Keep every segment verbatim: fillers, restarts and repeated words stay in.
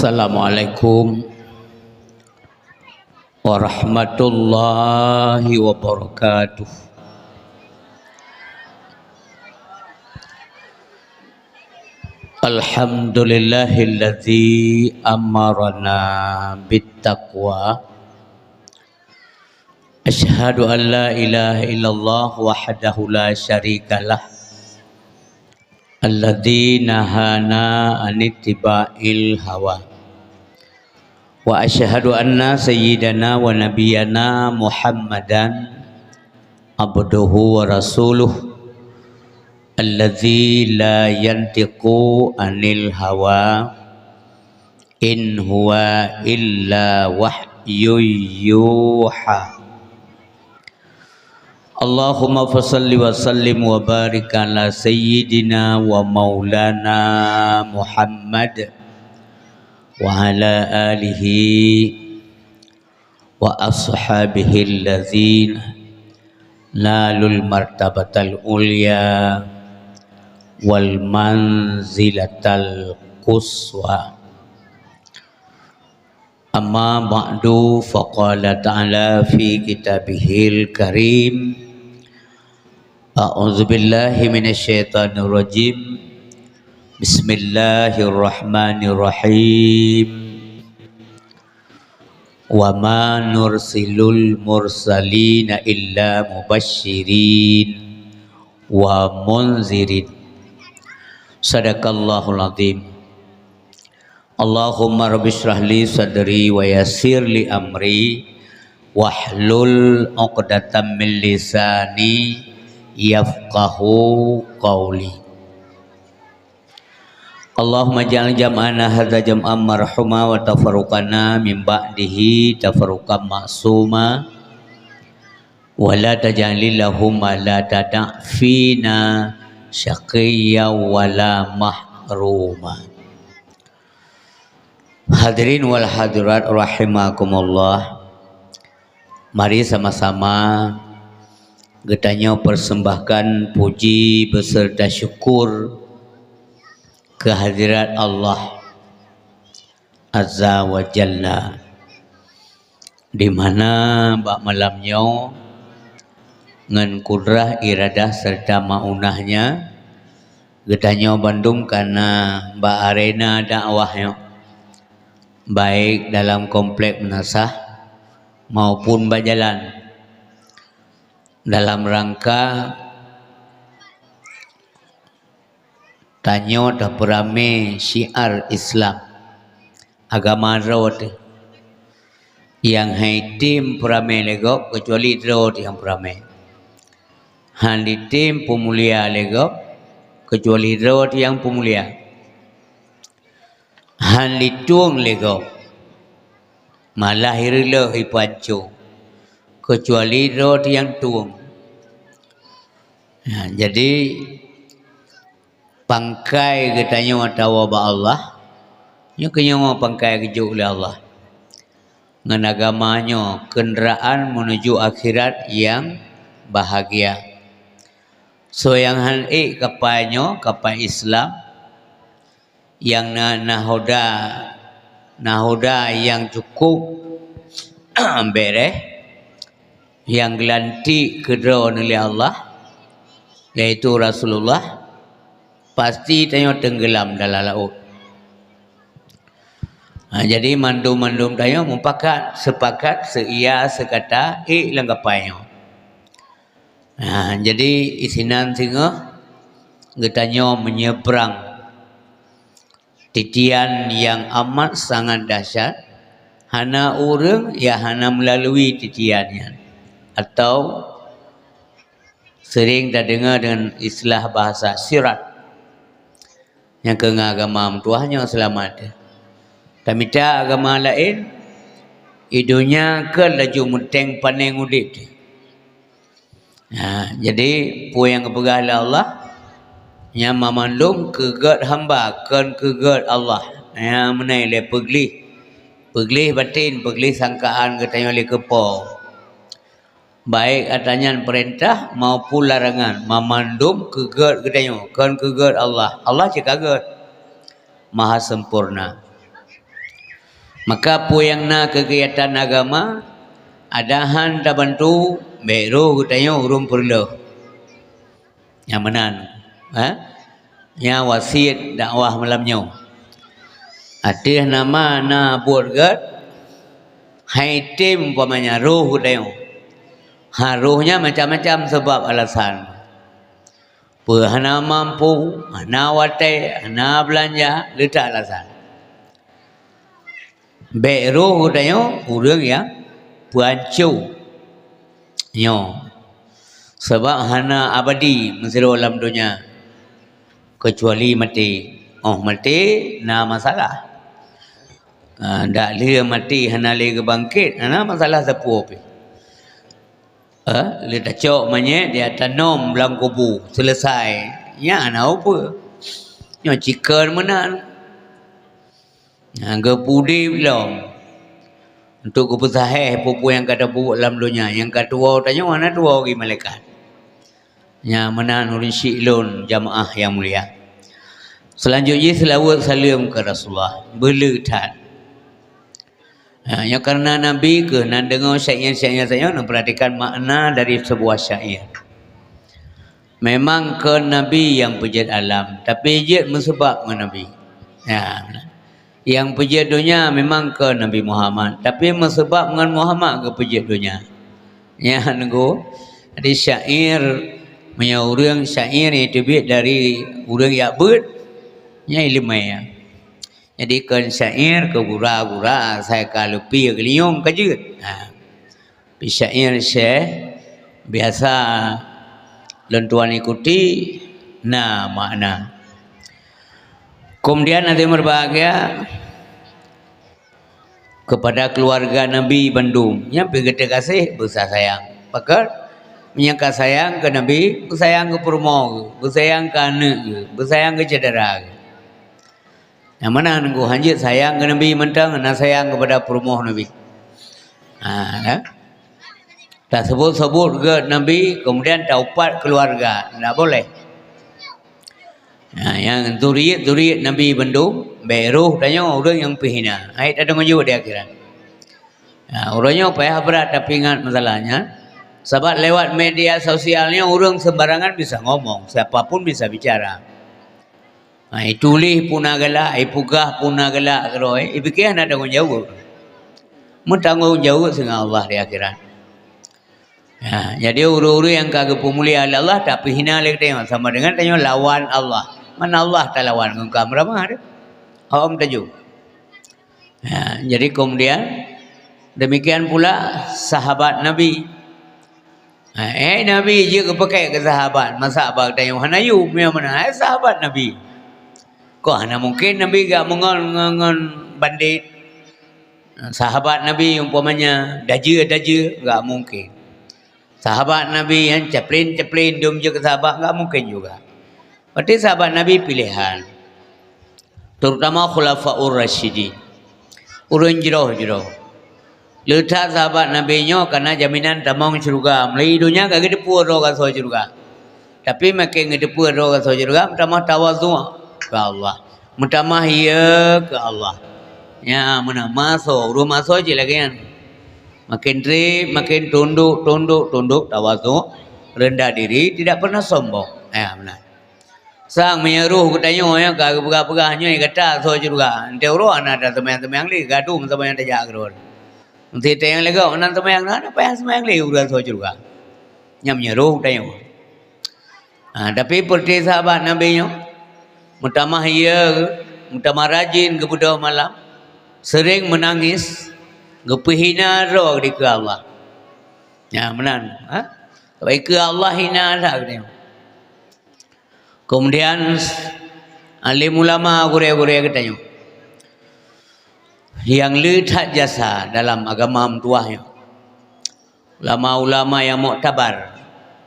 Assalamualaikum warahmatullahi wabarakatuh. Alhamdulillahilladzi amarana bittaqwa. Asyhadu an la ilaha illallah wahdahu la syarikalah. Alladzi nahana anittiba'il hawa. Wa asyhadu anna sayyidana wa nabiyyana Muhammadan abduhu wa rasuluh. Alladzi la yantiqu anil hawa. In huwa illa wahyun yuha. Allahumma fasalli wa sallim wa barik ala sayyidina wa maulana Muhammad wa ala alihi wa ashabihil ladzina nalul martabatal ulya wal manzilatal quswa. Amma ba'du, faqala ta'ala fi kitabihil karim, a'udzubillahi minasyaitonirrajim. Bismillahirrahmanirrahim. Wa ma nursilul mursalina illa mubasysyirin wa munzirin. Sadaqallahul azim. Allahumma rabbi shrah li sadri wa yassir li amri wahlul 'uqdatam min lisani yafqahu qauli. Allahumma ja'al jam'ana hadza jam'an marhuma wa tafarruqana min ba'dihi tafarruqan ma'suma. Wa la taj'al Allahumma la tada' fina syaqiyya wa la mahruma. Hadirin wal hadirat rahimakumullah. Mari sama-sama geutanyoe persembahkan puji beserta syukur kehadirat Allah Azza wa Jalla, di mana bak malam nyoe ngon kudrah, iradah serta maunahnya geutanyoe bandum ka na bak arena dakwah nyoe, baik dalam komplek meunasah maupun bak jalan, dalam rangka tanyoe tapeuramé syiar Islam. Agama droe teuh. Nyang han item peuramé lé gob keucuali droe teuh nyang peuramé. Han item peumulia lé gob keucuali droe teuh nyang peumulia. Han itueng lé gob, malah ireulôh ipeuancô keucuali droe teuh nyang tueng. Nah, jadi pangkai geutanyoe atawa bak Allah, nyoe keunyoe pangkai geujok lé Allah. Ngon agama nyoe keundraan meunuju akhirat nyang bahagia. Soe nyang han ék kapai nyoe, kapai Islam, nyang na nahoda, nahoda nyang cukup bereh, nyang geulantik keudroe lé Allah, yaitu Rasulullah, pasti tanyoe teunggeulam dalam laôt. Ha, jadi mandum-mandum tanyoe mupakat, sepakat, seuia, seukata, ék lam kapai nyoe. Ha, jadi isinan singoh geutanyoe meunyebrang titian nyang amat sangat dahsyat, hana ureuëng nyang hana meulalui titian nyan, atau sering tadeungoe deungon istilah bahasa sirat. Nyang keu ngon agama meutuwah nyoe seulamat. Tamita agama laén, i donya keu laju meuténg paneng udép teuh. Ha, jadi peue nyang geupeugah lé Allah, nyan mamandum keu gét hamba, kon keu gét Allah. Nyang meunan lé peugleh. Peugleh baten, peugleh sangkaan geutanyoe lé keupo. Baik ata nyan peurintah maupun larangan, mamandum keu gét geutanyoe, kon keu gét Allah. Allah cit ka gét, maha sempurna. Maka peue nyang na keugiatan agama, adak han tabantu, bék roh geutanyoe ureuëng peureulôh. Nyang meunan, ha? Nyan wasiet dakwah malam nyoe. Ateueh nama na buet gét, hai tem umpamanya roh geutanyoe. Ha, roh nyan macam-macam sabab alasan. Peue hana mampu, hana watée, hana beulanja, le that alasan. Bék roh geutanyoe ureuëng nyang peuhanco nyoe. Sabab hana abadi meusidroe lam donya, keucuali maté. Óh maté na masalah. Ah, dak lheueh maté hana lé geubangket, hana masalah sapeue pih. Eh, lé tacok manyét, dia tanom lam kubu, selesai. Nyan hana upeue. Nyoe cikon meunan. Nah, geupudeb lom. Untuk geupeusahéh peue-peue nyang ka tapeubuet lam donya, nyang ka tuwoe tanyoe hana tuwoe geuh malaikat. Nyan meunan ureuëng syiek lôn jamaah nyang mulia. Seulanjut jih seulaweuet saleuem keu Rasulullah. Beuleueh that. Ha, nyoe karena Nabi keuh nan deungoe syair-syair sayoe, neupeuratikan makna dari sebuah syair. Memang kon Nabi nyang peujeuet alam, tapi jeuet meuseubab ngon Nabi. Ya. Nyang peujeuet donya memang kon Nabi Muhammad, tapi meuseubab ngon Muhammad geupeujeuet donya. Nyan nunggu. Jadi syair, meunyoe ureuëng syair nyang teubiet dari ureuëng jak beuet, nyan iéleumé. Jadi kon syair keu gura-gura, asai ka leupie geulinyueng ka jeuet. Ha. Tapi syair Syekh biasa lôn tuan ikuti na makna. Kemudian hadirin berbahagia, kepada keluarga Nabi bandum, nyang pih geuteugaséh beusa sayang. Pakon? Meunyoe ka sayang keu Nabi, beusayang keu peurumoh geuh, beusayang keu aneuëk geuh, beusayang keu syedara geuh. Nyang meunan nunggu hanjeuet sayang keu Nabi mantong, hana sayang kepada peurumoh Nabi. Ha, kan? Tasebut-sebut gét Nabi, kemudian taupat keluarga. Ndak boleh. Ha, nyang zuriet-zuriet Nabi bandum, bék roh tanyoe ureuëng nyang peuhina. Hai tadeungoe jaweueb di akhirat. Ha, uroe nyoe payah brat tapi ingat masalah nyan. Sabab lewat media sosial nyoe ureuëng sembarangan bisa ngomong, siapa pun bisa bicara. Ha, ituléh pun na galak, ipeugah pun na galak keudroe, ipike hana tanggong jaweueb. Meutanggong jaweueb singoh Allah di akhirat. Ya, jadi ureuëng-ureuëng nyang ka geupeumulia lé Allah, tapi hina lé geutanyoe, sama dengan tanyoe lawan Allah. Mana Allah talawan ngon ka meuramah teuh? Hom taju. Ya, jadi kemudian demikian pula sahabat Nabi. Ha, eh, Nabi jeuet geupakèk keu sahabat, masa bak tanyoe hana yum, nyang mana? Eh, sahabat Nabi. Kok hana mungkin Nabi gak meungon ngon, ngon bandit? Sahabat Nabi umpamanya dajeu-dajeu, gak mungkin. Sahabat Nabi yang ceplin-ceplin dum jeuet keu sahabat, gak mungkin juga. Berarti sahabat Nabi pilihan. Terutama Khulafaur Rasyidin. Ureuëng jroh-jroh. Le that sahabat Nabi nyoe kana jaminan tamong syeuruga. Meulalu donya ka geuteupeue droe gasoe syeuruga. Tapi makin geuteupeue droe gasoe syeuruga, meutamah tawadhu' keu Allah. Meutamah ie keu Allah. Nyan meunan masoe, ureuëng masoe cit lagèe nyan. Makin trép, makin tunduk, tunduk, tunduk, tawadhu', rendah diri, tidak pernah sombong. Ya, meunan. Sang meunyoe roh geutanyoe nyang ka geupeugah-peugah nyoe gata soe syeuruga. Enteuk uroe hana taseumayang-seumayang lé, gadôh meuseumayang tajak keudroe. Meuseuti nyang lagèe nyan seumayang, hana payah seumayang lé uroe soe syeuruga. Nyan meunyoe roh geutanyoe. Ha, tapi peureuté sahabat Nabi nyoe, meutamah ie, meutamah rajin geubeudôh malam, sering meunangis, geupeuhina droe dikeue Allah. Nyan meunan, ha? Sabab dikeue Allah hina that geutanyoe. Kemudian, alim ulama gurèe-gurèe geutanyoe nyang le that jasa dalam agama meutuwah nyoe. Ulama-ulama nyang muktabar.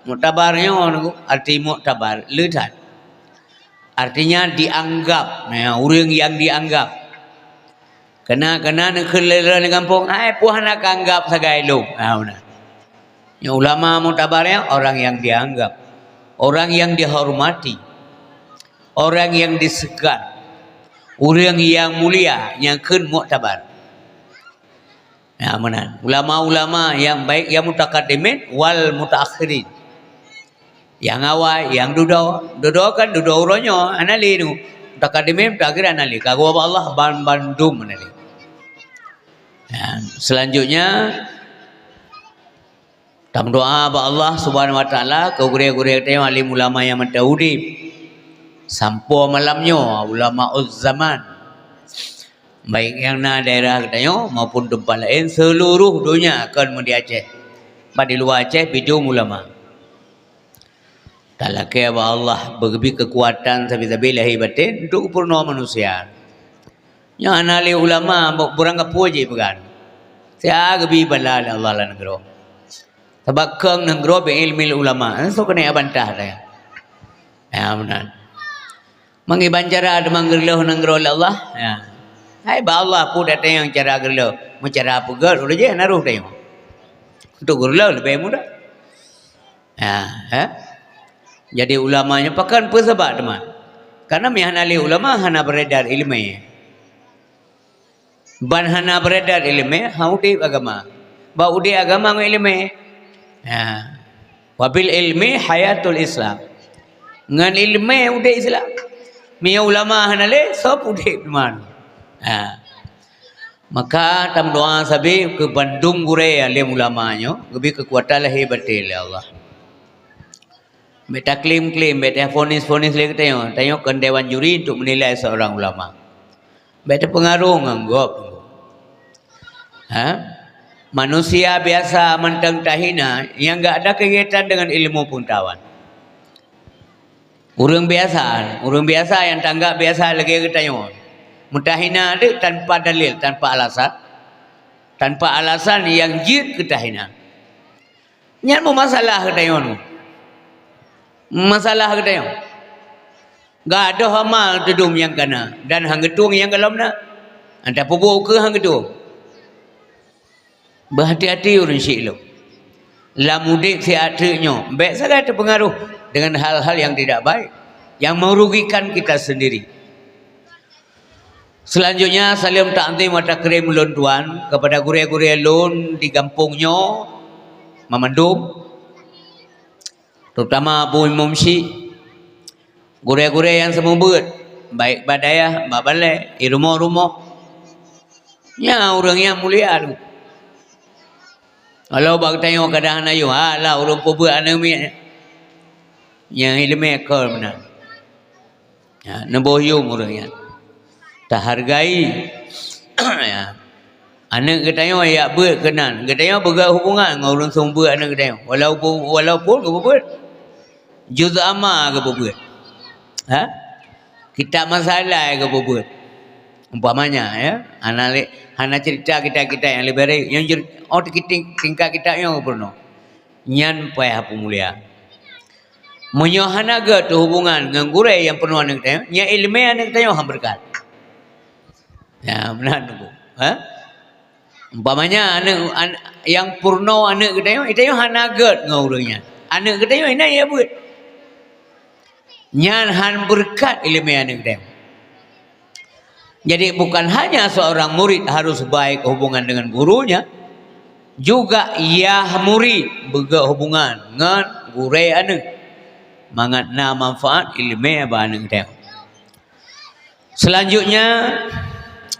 Muktabar nyoe arti muktabar, le that. Artinya dianggap, ya, ureuëng nyang dianggap. Kena, kena neukheun lé droe di gampông, "Hai, peue hana ka anggab sagai lôn?" Ha, meunan. Nyoe ulama muktabar nyan orang yang dianggap, orang yang dihormati, orang yang disegan, ureuëng nyang mulia nyang kheun muktabar. Ya, meunan. Ulama-ulama nyang baik nyang mutakaddimin wal mutaakhirin. Nyang awai, nyang dudoe. Dudoe kan dudoe uroe nyoe, hana lé nu. Mutakaddimin, mutaakhirin hana lé. Ka geuba bak Allah ban-, bandum hana lé. Ya, selanjutnya, tameudoa bak Allah Subhanahu wa Taala keu gurée-gurée geutanyoe, alim ulama nyang mantong udeb. Sampoe malam nyoe, ulama uzzaman. Baik nyang na daerah geutanyoe maupun teumpat laén, seuluruh donya kon meudi Aceh. Bak di luwa Aceh, pih dum ulama. Talakée bak Allah beugeubri keukuatan sabe-sabe lahé baten untuk peurunoe manusia. Nyoe hana lé ulama, bu-, burang gapeue jih peugah. Siat geubri bala lé Allah lam nanggroe. Sabab kheun nanggroe bi ilmil ulama. Soe keuneuk bantah teuh. Ya, meunan. Mangiban cara teuma geureuloh nanggroe lé Allah. Ya. Hai bak Allah peue datang nyang cara geureuloh. Meucara peugét, udah jih hana roh tanyoe. Untuk geureuloh leubeh mudah. Ya, eh? Jadi ulama nyoe pakon peue sabab teuma? Karena meuhana lé ulama hana beredar ileumé. Ban hana beredar ileumé, han udeb agama. Bak udeb agama ngon ileumé. Ya. Wabil ilmi hayatul Islam. Ngon ileumé udeb Islam. Meunyoe ulama hana lé, sob udeb teuma. Ya. Maka tameudoa sabe keu bandum gurée alim ulama nyoe, geubri keukuatan lahé baten lé Allah. Bék taklaim-klaim, bék tafonis-fonis lé geutanyoe. Tanyoe kon dewan juri untuk menilai seorang ulama. Bék tapeungaroh ngon gob. Ha? Manusia biasa mantong tahina nyang gak ada kegiatan dengan ilmu pengetahuan. Ureuëng biasa, ureuëng biasa nyang tanggap biasa lagée geutanyoe. Meutahina deuek tanpa dalil, tanpa alasan. Tanpa alasan nyang jeuet keu tahina. Nyan meumasalah geutanyoe nyoe. Meumasalah geutanyoe. Gadôh amal teudum nyang kana dan han geutueng nyang golom na. Anta peubuet ukeue han geutueng. Beuhati-hati ureuëng syiek lôn. Lam udeb siat teuk nyoe, bék sagai teupeungaroh dengan hal-hal yang tidak baik, yang merugikan kita sendiri. Selanjutnya, saleuem takzim wa takrim ulôn tuan kepada gurée-gurée lôn di gampông nyoe, mamandum, terutama Abu Imum Syik, gurée-gurée nyang seumeubeuet, baik bak dayah, bak balée, di rumoh-rumoh. Nyan ureuëng nyang mulia tu. Walau bak geutanyoe kadang hana yum, alah ureuëng peubeuet aneuëk miet. Nyang ileumé kon meunan. Ya, neuboh yum ureuëng nyan. Tahargai. Ya. Aneuëk geutanyoe jak beuet keunan. Geutanyoe peugah hubungan ngon ureuëng seumeubeuet aneuëk geutanyoe. Walau, walaupun geupeubeuet. Juz amma geupeubeuet. Ha? Kitab masalah geupeubeuet. Umpamanya, ya, hana lé, hana cerita kitab-kitab nyang leubeh ré, nyang jer-, oh, ting-, tingkat kitab nyang peurunoe. Nyan payah peumulia. Meunyoe hana gét hubungan ngon gurée nyang peurunoe aneuëk tanyoe, nyan ileumé aneuëk tanyoe han beureukat. Ya, meunan tu. Ha? Umpamanya aneuëk, an-, nyang peurunoe aneuëk geutanyoe, geutanyoe hana gét ngon ureuëng nyan. Aneuëk geutanyoe inan ya beuet. Nyan han beureukat ileumé aneuëk geutanyoe. Jadi, bukan hanya seorang murid harus baik hubungan dengan gurunya, juga yah murid beugét hubungan ngon gurée aneuëk. Mangat na manfaat ileumé bak aneuëk geutanyoe. Selanjutnya,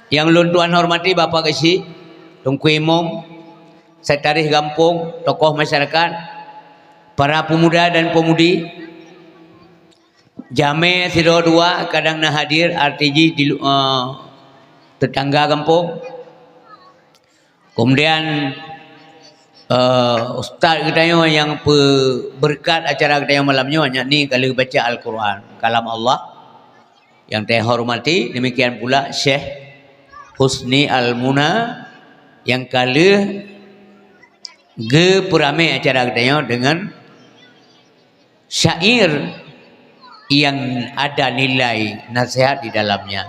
nyang lôn tuan hormati Bapak Geuchik, Teungku Imum, sekretaris gampông, tokoh masyarakat, para pemuda dan pemudi, jamé sidroe dua kadang na hadir, arti jih di lu-, eh, tetangga gampông. Kemudian, eh, ustaz geutanyoe nyang peubeureukat acara geutanyoe malam nyoe, yakni ka lheueh baca Al-Quran, kalam Allah. Nyang teuhormati, demikian pula Syekh Husni Al-Muna nyang ka lheueh geupeuramé acara geutanyoe dengan syair yang ada nilai nasihat di dalamnya.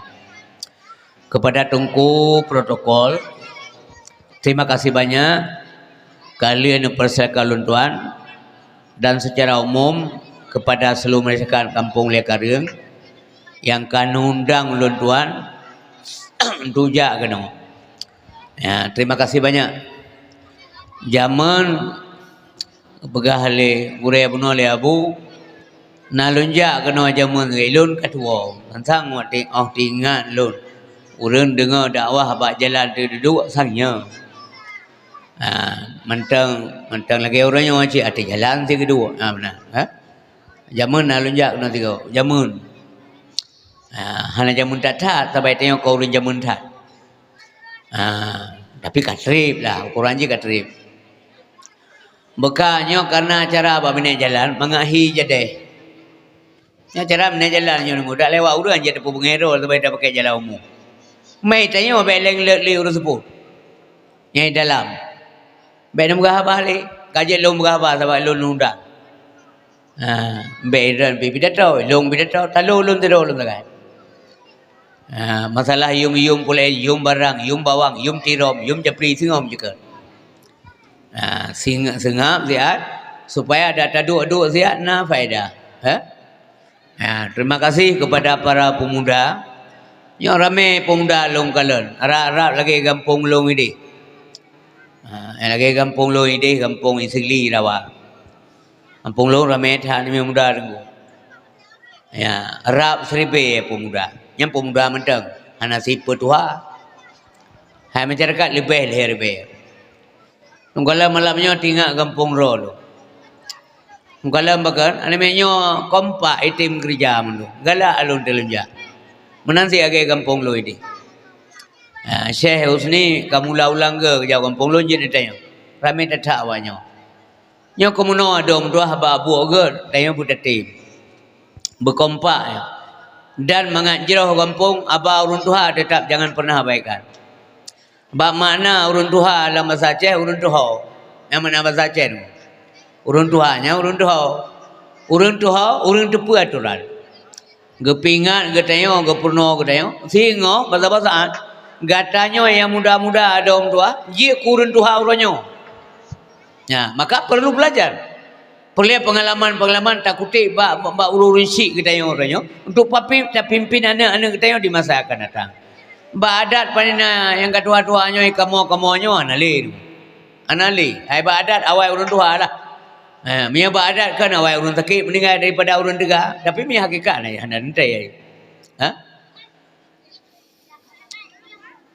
Kepada Teungku Protokol, terima kasih banyak ka lheueh neupeursilakan lôn tuan, dan secara umum kepada seluruh masyarakat Kampung Lhée Kareueng nyang ka neuundang lôn tuan untuk jak keunoe. Ya, terima kasih banyak. Jameun peugah lé gurée bunoe lé Abu, na lôn jak keunoe jameun lé lôn ka tuwoe. Sang-sang óh teuingat lôn. Ureuëng deungoe dakwah bak jalan teuduek sang nyoe. Ha, mantong, mantong lagée uroe nyoe cit ateueh jalan sigeudue. Ha, meunan. Ha? Jameun na lôn jak keunoe sigoe. Jameun. Ha, hana jameun that-that, sabai tanyoe ka ureuëng jameun that. Ah, tapi ka treb lah, ukuran jih ka treb. Beuka nyoe karena acara bak binéh jalan, mangat hi jadeh. Nyoe acara binéh jalan nyoe nunggu, dak lewat ureuëng jeuet teupeu beungéh droe sabai tapakée jalan umum. Mei tanyoe bék leng lé ureuëng seupôt. Nyang dalam. Bék neupeugah haba lé, ka jeuet lôn peugah haba sabab lôn undang. Ha, bék droen pih pidato, lôn pidato, talo lôn sidroe lôn sagai. Ha, masalah yum-yum pulée, yum barang, yum bawang, yum tirom, yum japri, singoh meuceukeut. Ha, sing-, seungab siat, supaya dak taduek-duek siat na faedah. Ha? Ha, terima kasih kepada para pemuda. Nyoe ramé pemuda lôn kalon, rab-rab lagée gampông lôn idéh. Ha, lagée gampông lôn idéh, gampông Isigli Rawa. Gampông lôn ramé that aneuk muda teungku. Ya, rab siribée pemuda. Nyan pemuda mantong, hana sipeutuha. Hai masyarakat leubeh lhée ribée. Lôn kalon malam nyoe teuingat gampông droe lôn. Lôn kalon pakon, aneuk miet nyoe kompak item keureuja mandum. Galak lôn teulon jak. Meunan sit lagée gampông lôn idéh. Ha, Syekh Husni ka mula u Langge geujak gampông lôn jeuet neutanyong. Ramé that-that awak nyoe. Nyoe keumeunoe dong tuah haba buet gét, tanyoe beutatem. Beukompak nyoe. Dan mangat jroh gampông, haba ureuëng tuha teutap jangan pernah abaikan. Bak makna ureuëng tuha lam basa Aceh, ureuëng tuho. Nyang makna basa Aceh nyoe. Ureuëng tuha nyan ureuëng tuho. Ureuëng tuho, ureuëng teupeue atoran. Geupeuingat geutanyoe, geupeurunoe geutanyoe, singoh basa-basaan, gata nyoe nyang muda-muda dong tuha, jeuet keu ureuëng tuha uroe nyoe. Nah, maka perlu belajar. Peureulée pengalaman-pengalaman takuték bak, bak ureuëng-ureuëng syik geutanyoe uroe nyoe, untuk papi-, tapimpin aneuk-aneuk geutanyoe di masa akan datang. Bak adat pané na nyang ka tuha-tuha nyoe, kamoe-kamoe nyoe hana lé. Hana lé. Hai bak adat awai ureuëng tuha lah. Ha, meunyoe bak adat kan awai ureuëng sakét meuninggai daripada ureuëng teuga, tapi meunyoe hakikat na hana teuntée. Ha?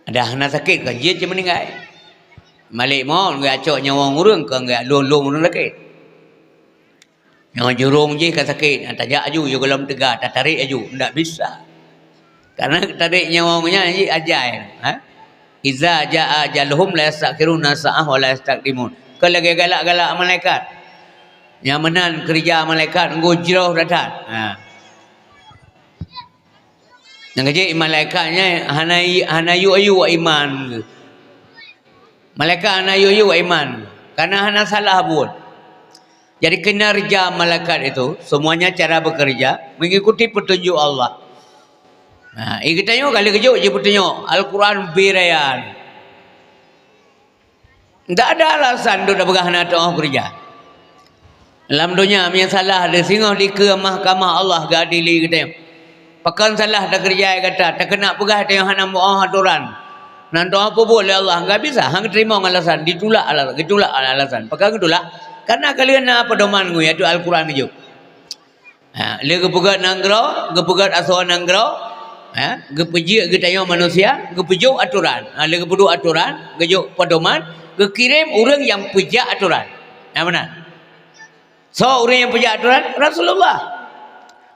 Dah hana sakét kan jeuet cit meuninggai. Malik mawöt geujak cok nyawöng ureuëng kan geujak lôn-lôn ureuëng sakét. Nyoe jurông jih ka sakét, tajak aju, yue gohlom teuga, tatarék aju, ndak bisa. Karena tarék nyawöng nyan jih ajai, ha? Iza jaa ajaluhum la yastakhiruna sa'ah wa la yastaqdimun. Kon lagée galak-galak malaikat. Nyang meunan keureuja malaikat ngon jroh that-that. Ha. Nyang keujeuet malaikat nyan hana, hana yue-yue iman. Malaikat hana yue-yue iman, karena hana salah buet. Jadi kinerja malaikat itu, semuanya cara bekerja mengikuti petunjuk Allah. Nah, geutanyoe ka lheueh geujok jih peutunyok Al-Quran birayan. Ndak ada alasan untuk tapeugah hana teuoh keureuja. Lam donya meunyoe salah, singoh dikeue mahkamah Allah geuadili geutanyoe. Pakon salah takeureuja gata, takeuna peugah tanyoe hana meuoh atoran. Nan teuoh peubuet lé Allah, nggak bisa, han geuteurimong alasan, ditulak alasan, geutulak alasan. Pakon geutulak? Karena ka lheueh na pedoman ngon, yaitu Al-Quran geujok. Ha, lé geupeugét nanggroe, geupeugét asoe nanggroe, ha, geupeujeuet geutanyoe manusia, geupeujok atoran. Ha, lé geupeuduek atoran, geujok pedoman, geukirém ureuëng nyang peujak atoran. Nyang meunan. Soe ureuëng nyang peujak atoran? Rasulullah.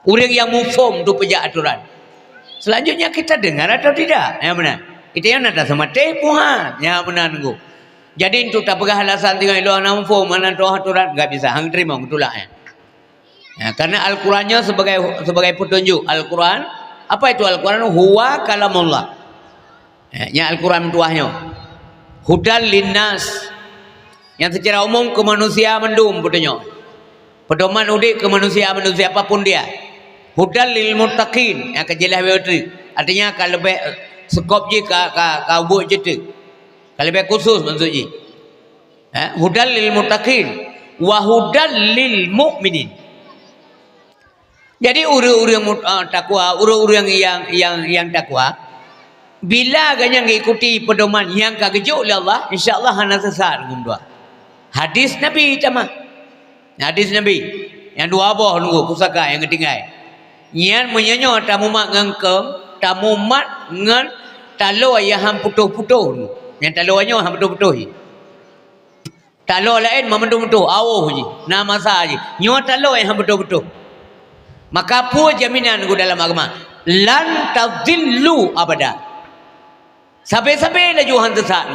Ureuëng nyang muphom tu peujak atoran. Selanjutnya kita dengar atau tidak? Nyang meunan. Kita nyang na taseumaté puhan. Nyang meunan nunggu. Jadi untuk tapeugah alasan tinggai lôn hana muphom, hana teuoh atoran, nggak bisa, han geuteurimong, geutulak nyan. Ya, karena Al-Quran nyoe sebagai, sebagai petunjuk. Al-Quran, apa itu Al-Quran? Huwa kalamullah. Ya, nyan Al-Quran meutuah nyoe. Hudan linnas. Nyang secara umum keu manusia mandum peutunyok. Pedoman udép keu manusia-manusia apapun dia. Hudan lil muttaqin, nyang ka jeulaih beutôi. Artinya ka leubeh, eh, skop jih ka, ka, ka ubit jih teuk. Ka leubeh khusus maksud jih. Eh, hudan lil muttaqin wa hudan lil mu'minin. Jadi ureuëng-ureuëng mut-, eh, takwa, ureuëng-ureuëng nyang, nyang, nyang takwa, Bila geuhnyan geuikuti peudoman nyang ka geujok lé Allah, insya Allah hana sesat geumeudua. Hadis Nabi tamah. Hadis Nabi. Nyang dua boh nunggu pusaka nyang geutinggai. Nyan meunyoe nyoe tamumat ngon keum, tamumat ngon taloe nyang han putôh-putôh. Nyang taloe nyoe han putôh-putôh. Taloe laén mandum-mandum awôh jih, na masa jih. Nyoe taloe han putôh-putôh. Maka peue jaminan nunggu dalam agama? Lan tadillu abada. Sabe-sabe laju han sesat.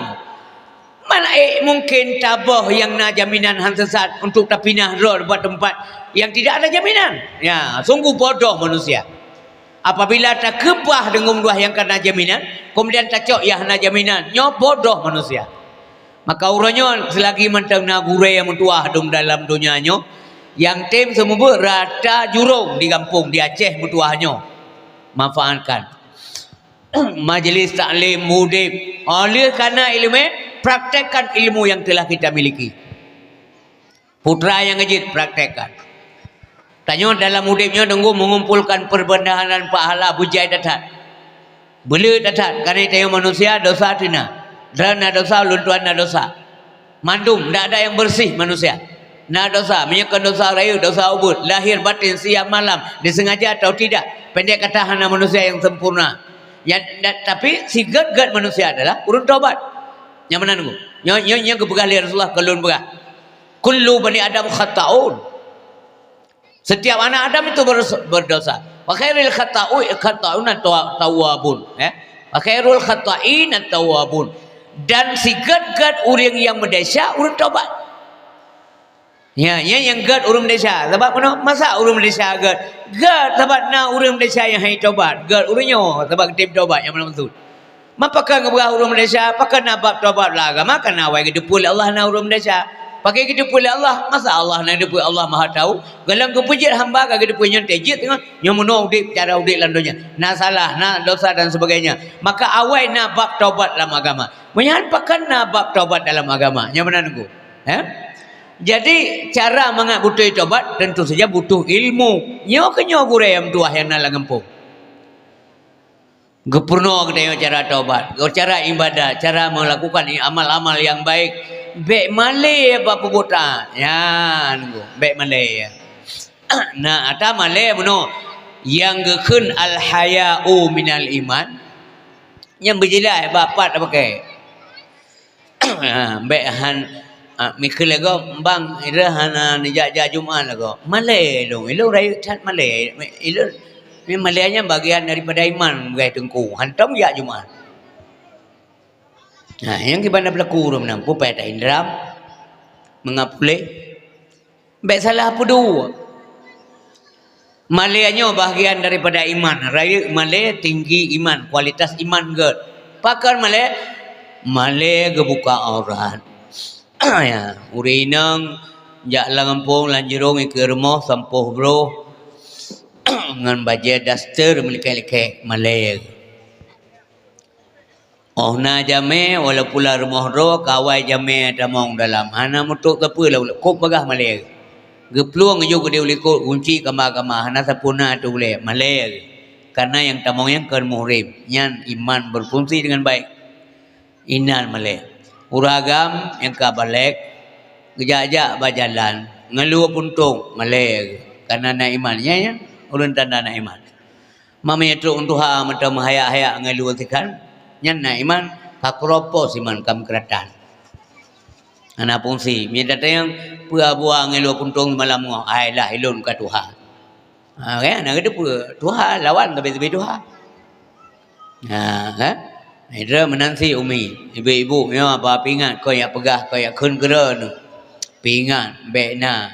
Mana eh mungkin taboh nyang na jaminan han sesat untuk tapinah droe bak teumpat nyang tidak ada jaminan? Ya, sungguh bodoh manusia. Apabila takeubah deungon dua nyang kana jaminan, kemudian tacok nyang hana jaminan, nyoe bodoh manusia. Maka uroe nyoe selagi mantong na gurée nyang meutuah dong dalam donya nyoe, nyang tem seumeubeuet rata jurong di gampông di Aceh meutuah nyoe. Manfaatkan. Majlis taklim udeb. Oleh karena ilmu, praktekkan ilmu yang telah kita miliki. Putra nyang geujeuet praktekkan. Tanyoe dalam udeb nyoe teungku mengumpulkan perbendaharaan pahala bujai that-that. Beuleuet that-that, karena tanyoe manusia dosa teuh na. Droe na dosa, ulôn tuan na dosa. Mandum, tidak ada yang bersih manusia. Na dosa, meunyoe kon dosa rayeuk, dosa ubeut, lahir batin, siang malam, disengaja atau tidak. Pendek kata, hana manusia yang sempurna. Ya, da-, tapi sigét-gét manusia adalah ureuëng tobat. Nyang meunan teungku. Nyoe, nyoe, nyoe geupeugah lé Rasulullah, kon lôn peugah. Kullu bani Adam khata'un. Setiap anak Adam itu berdos-, berdosa. Wa khairul khata'u-, khata'una tawa-, tawwabun, ya. Wa khairul khata'ina tawwabun. Dan sigét-gét ureuëng nyang meudesya ureuëng tobat. Ya, ya nyang gét ureuëng meudesya. Sabab meunoe, masa ureuëng meudesya gét? Gét sabab na ureuëng meudesya nyang hai tobat. Gét ureuëng nyoe sabab geutem tobat nyang meunan maksud. Ma pakon geupeugah ureuëng meudesya, pakon na bab tobat lam agama, karena awai geuteupeue lé Allah na ureuëng meudesya. Pakon geuteupeue lé Allah, masa Allah na geuteupeue, Allah Maha Tahu. Golom geupeujeuet hamba ka geuteupeue nyoe teuh jeuet teungoh, nyoe meunoe udeb cara udeb lam donya. Na salah, na dosa dan sebagainya. Maka awai na bab tobat lam agama. Meunyan pakon na bab tobat dalam agama. Nyang meunan teungku. Eh? Jadi cara mangat beutôi tobat tentu saja butuh ilmu. Nyoe keuh nyoe gurée nyang meutuah nyang na lam gampông. Geupeurunoe geutanyoe cara tobat, cara ibadat, cara melakukan amal-amal nyang baik. Bék malée bak peubuet taát. Nyan, bék malée. Na, ata malée bunoe nyang geukheun al-haya'u minal iman. Nyang beujeulaih bak pat tapakée. Ha, bék han, ah, mikheun lagoe, bang, ilôn hana neujak-jak Jumat lagoe. Malée ilôn, ilôn rayeuk that malée. Ilôn, malée nyan bagian daripada iman, beugai teungku. Hantom jak Jumat. Nah, nyang kiban na peulaku ureuëng meunan, peue payah taindram, mangat puléh. Bék salah peuduek. Malée nyoe bahagian daripada iman. Rayeuk malée tinggi iman, kualitas iman gét. Pakon malée? Malée geubuka aurat. Ya, ureuëng inong jak lam gampông, lam jurông, ikeue rumoh, sampôh broh, ngon bajée daster meulikek-likek, malée. Óh na jamé, walaupun lam rumoh droe, kawai jamé tamong dalam. Hana meutrok sapeue lam ulée, kôb bagah malée. Geuplueng geujok keudeh u likot, gunci kama-kama, hana sapeue na ateueh ulée, malée. Karena nyang tamong nyan kon muhrim, nyan iman berfungsi dengan baik. Inan malée. Ureuëng agam nyang ka balek, geujak-jak bak jalan, ngeulue puntông, malée. Karena na iman, nyan, nyan ureuëng tanda na iman. Meunyoe trok u tuha mantong meuhayak-hayak ngon lôn sikhan, nyan na iman, ka keureumpok iman ka meukeuratan. Hana fungsi. Meunyoe tatanyong, peue buet ngon lôn puntông seumalam nyoe, ai lah ilôn ka tuha. Ha, kan? Hana geuteupeue. Tuha lawan sabe-sabe tuha. Ha, kan? Itu meunan cit umi. Ibu-ibu nyoe haba peuingat, kon jak peugah, kon jak kheun keudroe neuh. Peuingat, bék na.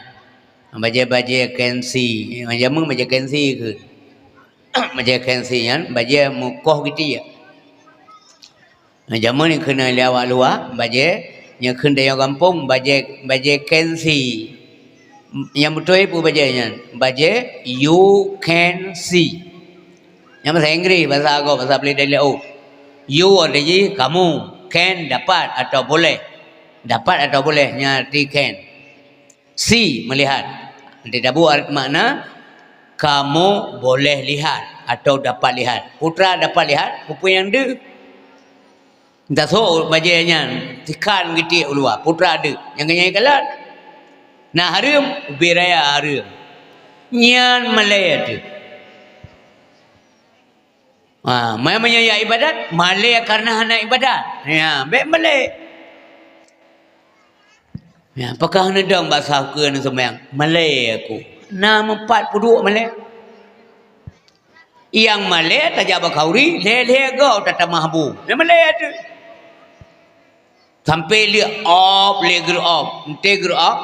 Bajée-bajée kensi. Jameun bajée kensi kheun. Bajée kensi nyan, bajée meukoh geutie. Nah, jameun nyang keuneuk lé awak luwa, bajée nyang kheun tanyoe gampông, bajée, bajée kensi. Nyang beutôi peue bajée nyan? Bajée you can see. Nyang bahasa Inggris, bahasa Arab, bahasa Peureulée dari laôt. You arti jih kamu, can dapat atau boleh. Dapat atau boleh, nyan arti can. See, melihat. Nanti tabu arti makna, kamu boleh lihat atau dapat lihat. Putra dapat lihat, peue-peue nyang deuh. Tasok bajée nyan, sikhan geutiek u luwa, putra deuek, nyang keunyan ikalon. Na hareuem, ubé raya hareuem. Nyan malée teuh. Ha, meunyoe ya ibadat, malée kareuna hana ibadat. Ya, bék malée. Ya, pakon hana dong basa keu neuseumayang. Malée aku. Na meupat peuduek malée. Nyang malée tajak bak khanduri, lhée-lhée goe tatamah bu. Nyan malée teuh. Sampoe lheueh ob, lhée geuh ob, enteuk geuh ob.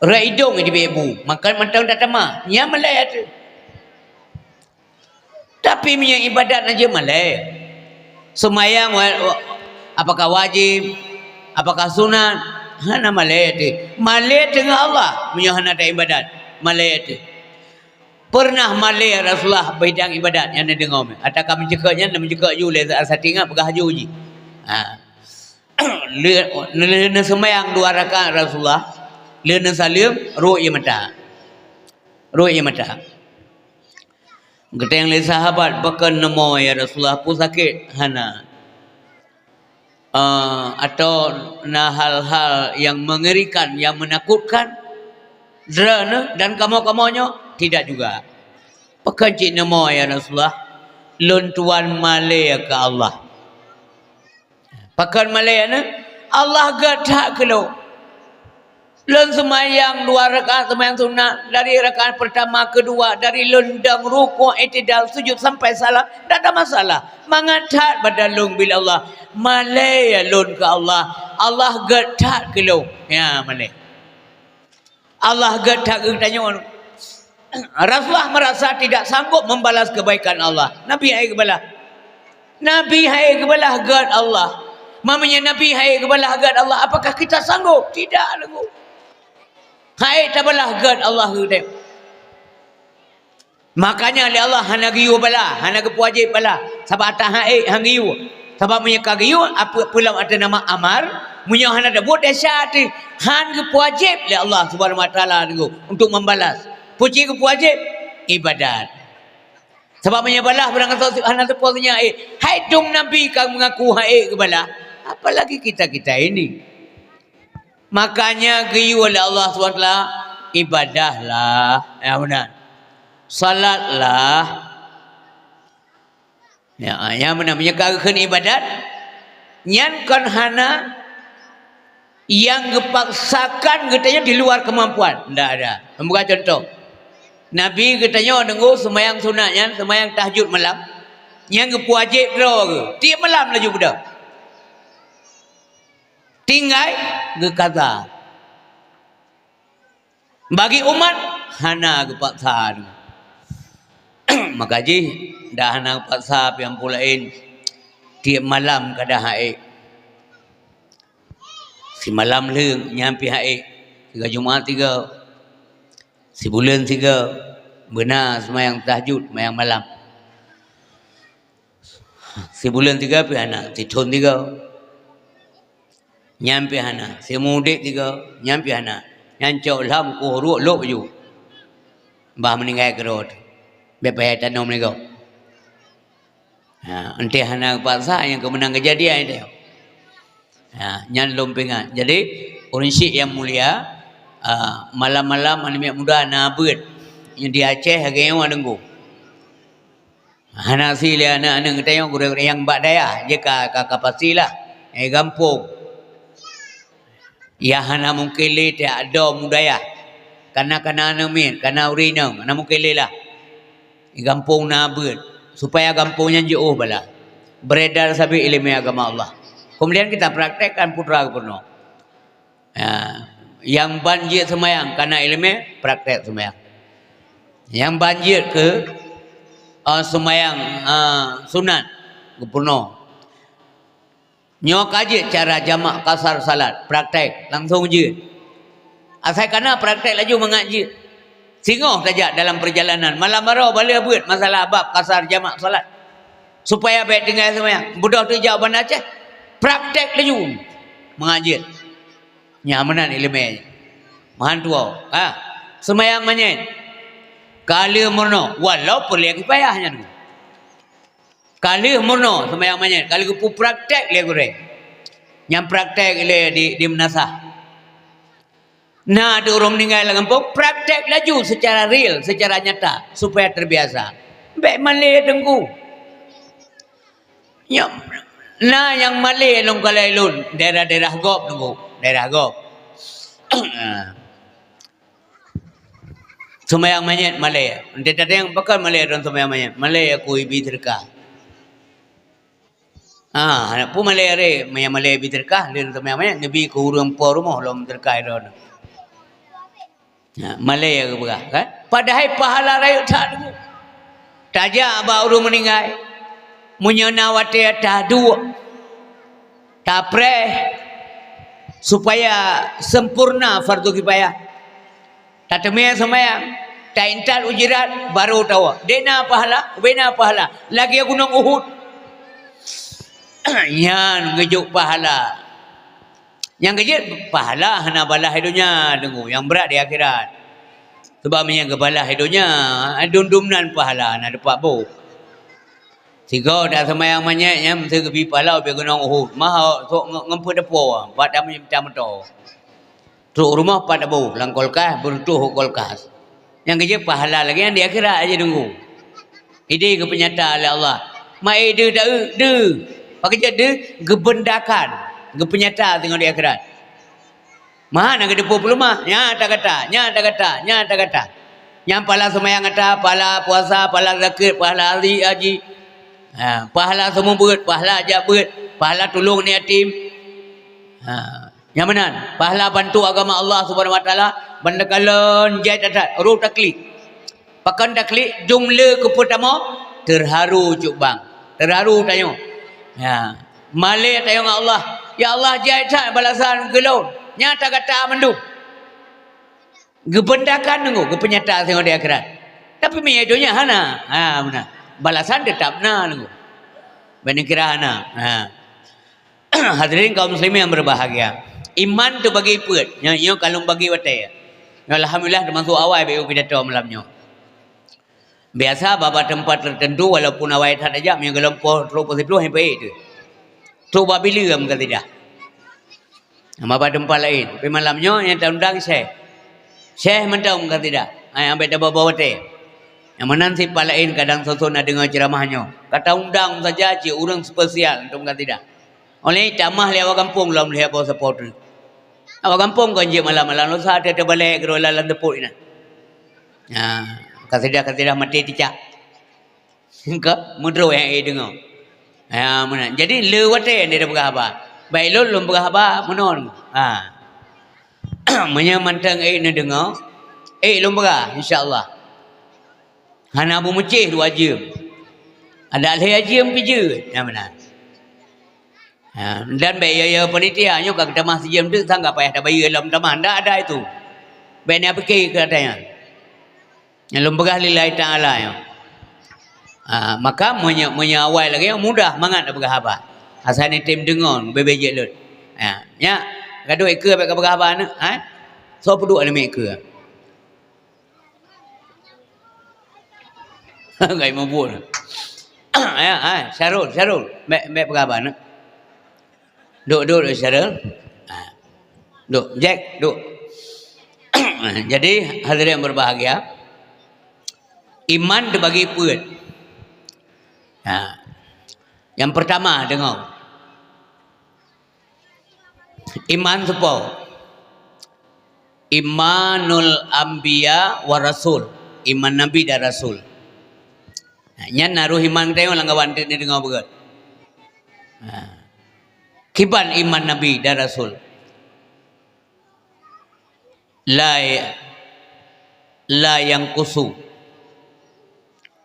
Rot idong jibék bu, maka mantong tatamah. Nyan malée teuh. Tapi meunyoe ibadat na jeuet malée. Seumayang wa-, wa-, apakah wajéb, apakah sunat, hana malée teuh. Malée teungoh Allah meunyoe hana ta ibadat, malée teuh. Peureunah malée Rasulullah bidang ibadat nyang neudeungoe. Ata ka meuceukeut nyan, meuceukeut ju lé asati ngat peugah ju jih. Ha. Lé, lé, lé neuseumayang dua rakaat Rasulullah, lé neusaleuem, rhot ie mata. Rhot ie mata. Geutanyong lé sahabat, "Pakon neumoe, ya Rasulullah, peue sakét?" "Hana." "Eh, atau na hal-hal yang mengerikan, yang menakutkan? Droeneuh dan kamoe-kamoe nyoe?" "Tidak juga." "Pakon cit neumoe, ya Rasulullah?" "Lôn tuan malée keu Allah." Pakon malée nyan? Allah gét that keu lôn. Lôn seumayang dua rakaat seumayang sunat, dari rakaat pertama, kedua, dari lôn dong rukuk, i'tidal, sujud sampai salam, dak ada masalah. Mangat that badan lôn bila Allah. Malée lôn keu Allah. Allah gét that keu lôn. Ya, malée. Allah gét that geutanyoe. Rasulullah merasa tidak sanggup membalas kebaikan Allah. Nabi hai geubalah. Nabi hai geubalah gét Allah. Mamanya Nabi hai geubalah gét Allah. Apakah kita sanggup? Tidak, teungku. Hai tabalah gét Allah geutanyoe. Makanya lé Allah hana geuyue bala, hana geupeuwajéb bala. Sabab ata hak ék han geuyue. Sabab meunyoe ka geuyue, apeue peulom ateueh nama amar, meunyoe hana tabuet desya teuh, han geupeuwajéb lé Allah Subhanahu Wa Taala teungku untuk membalas. Peue cit geupeuwajéb? Ibadat. Sabab meunyoe balah barang hana teupeue nyan ék, hai dum nabi ka mengaku hak ék geubalah, apalagi kita-kita ini. Makanya geuyue lé Allah Subhanahu Wa Taala, ibadahlah. Ya, meunan. Salatlah. Ya, ya, meunan. Meunyoe ka geukheun ibadat, nyan kon hana nyang geupaksakan geutanyoe di luar kemampuan. Ndak ada. Membuka contoh. Nabi geutanyoe teungku seumayang sunat nyan, seumayang tahajud malam, nyang geupeuwajéb droe geuh. Tieb malam laju beudôh. Tinggai geukaza. Bagi umat, hana geupaksa. Maka jih, dak hana geupaksa pih ampu laén, tieb malam kada hak ék. Simalam lheueng nyan pih hak ék, sigoe Jumat sigoe, sibuleuen sigoe, beuna seumayang tahajud, seumayang malam. Sibuleuen sigoe pih hana, sithon sigoe. Nyan pih hana. Simudik sigoe, nyan pih hana. Nyan cok lham kuh ruek lôk ju. Bah meuninggai keudroe teuh. Bék payah tanom lé gob. Ha, enteuk hana geupaksa nyang keumeunang keujadian teuh. Ha, nyan lôn peuingat. Jadi, ureueng syik nyang mulia, a, malam-malam aneuk miet muda na beuet. Nyang di Aceh lagèe nyoe deungoe. Hana si lé aneuk-aneuk geutanyoe gurèe-gurèe nyang bak dayah, jih ka, ka, ka pasti lah. Eh, gampông. Nyang hana mungken lé tajak dong u dayah. Kana, kana aneuk miet, kana ureueng inong, hana mungken lé lah. Di gampông na beuet, supaya gampông nyan jiôh bala. Beredar sabe ileumèe agama Allah. Kemudian kita praktekkan putra geupurunoe. Ya, nyang ban jeuet seumayang kana ileumèe, praktek seumayang. Nyang ban jeuet keu, eh, seumayang, eh, sunat, geupurunoe. Nyoe ka jeuet cara jamak kasar salat, praktek, langsong jeuet. Asai kana praktek laju mangat jeuet. Singoh tajak dalam perjalanan, malam baroe balèe beuet masalah bab kasar jamak salat. Supaya bèk tinggai seumayang. Beudôh teuh jak u Banda Aceh, praktek laju mangat jeuet. Nyan meunan ileumèe. Meuhan tuwoe, ha. Seumayang manyét. Ka lheueh meurunoe, walau peureulèe kifayah nyan. Ka lheueh meurunoe seumayang manyét, ka lheueh geupeu praktek lé gurée. Nyang praktek lé di, di meunasah. Na di ureuëng meuninggai lam gampông, praktek laju secara real, secara nyata, supaya terbiasa. Bék malée Teungku. Nyoe, na nyang malée lôn kalai lôn, daerah-daerah gob Teungku, daerah gob. Seumayang manyét malée. Ente tateng pakon malée droen seumayang manyét. Malée aku ibi seudeukah. Ah, peue malée aré, maya malée bi seudeukah, lheueh seumayang manyét, neubi keu ureuëng po rumoh lom seudeukah droen. Ha, malée geupeugah, kan? Padahai pahala rayeuk that Teungku. Tajak bak ureuëng meuninggai, meunyoe na watée taduek, tapreh, supaya sempurna fardu kifayah. Tateumé seumayang, taintat ujirat, barô tawoe. Dena pahala, bena pahala. Lagée gunong Uhud. Nyan geujok pahala. Nyang keujeuet pahala hana balaih donya Teungku, nyang brat di akhirat. Sebab meunyo geubalaih donya, dum-dum nan pahala na teupat boh. Sigoe dak seumayang manyét nyan meusti geubi pahala ubé gunong Uhud. Maha sok nge-, ngeumpeue depo, empat tamu mita moto. Trok rumoh pat taboh lam kulkas, beureutoh u kulkas. Nyang keujeuet pahala lagée nyan di akhirat aja Teungku. Idéh geupeunyata lé Allah. Mai deuh ta-eu, deuh. Pakon jeuet deuh? Geubeundakan. Geupeunyata singoh di akhirat. Maha na geuteupeue peuleumah. Nya tagata, nya tagata, nya tagata. Nyang pahala seumayang gata, pahala puasa, pahala zakeuet, pahala haji, haji. Ha, pahala seumeubeuet, pahala jak beuet, pahala tulông aneuk yatim. Ha. Nyang meunan, pahala bantu agama Allah Subhanahu Wa Taala, ban takalon jai that-that, roh taklik. Pakon taklik, jumlah keu peutamoe, teuharu cok bang. Teuharu tanyoe. Ya. Malée tanyoe ngon Allah. Ya Allah, jai that balasan keu lôn. Nyang tagata mandum. Geubeundakan Teungku, geupeunyata singoh di akhirat. Tapi meunyo donya hana. Ha, meunan. Balasan teutap na Teungku. Ban kira hana. Ha. Hadirin kaum muslimin yang berbahagia. Iman teubagi peuet. Nyoe, nyoe ka lôn bagi watée. Nyoe alhamdulillah teumasok awai bak pidato malam nyoe. Biasa bak-bak teumpat tertentu walaupun awai that tajak, meunyoe geulom poh trok poh siplôh nyang peuék teuh. Trok bak bileue meuka sidah. Bak-bak teumpat laén. Tapi malam nyoe nyang taundang syekh. Syekh mantong meuka sidah. Hai ambek tababa watée. Nyang meunan sipat laén kadang soe-soe na deungoe ceuramah nyoe. Ka taundang saja cit ureuëng spesial untuk meuka sidah. Óh lheueh tamah lé awak gampông lom lheueh boh sapo treuk. Awak gampông kon jeuet malam-malam, lôn sa teubalek keudroe lam teupot inan. Ha, kasidah-kasidah maté ticak. Ka meudroe nyang ék deungoe. Ha, meunan. Jadi le watée neupeugah haba. Baik lôn, lôn peugah haba meunan. Ha. Meunyoe mantong ék neudeungoe, ék lôn peugah insya Allah. Hana beumeucéh dua jeuem. Adak lhée jeuem pih jeuet, nyang meunan. Ha, dan bék yo-yo panitia nyoe ka geutamah sijeuem teuk sang ka payah tabayeue lom tamah. Ndak ada itu. Bék na pike keu ata nyan. Nyang lôn peugah lillahi ta'ala nyoe. Ha, maka meunyoe, meunyoe awai lagée nyoe mudah mangat tapeugah haba. Asai neutem deungon bebe jeuet lôn. Ha, nyak, gadôh ikeue bék ka peugah haba aneuk, ha? Soe peuduek aneuk miet ikeue? Gai mabuk. Ya, ha, Syarul, Syarul. Bék, bék peugah haba aneuk. Duk, duk, duk, Syarul. Ha. Duk, Jack, duk. Jadi, hadirin yang berbahagia, iman teubagi peuet. Ha. Yang pertama, deungoe. Iman soe po? Imanul anbiya wa rasul. Iman nabi dan rasul. Ha, nyan na roh iman teuh lam gawan teuh neudeungoe beugét. Ha. Kiban iman nabi dan rasul. La, la yanqusu.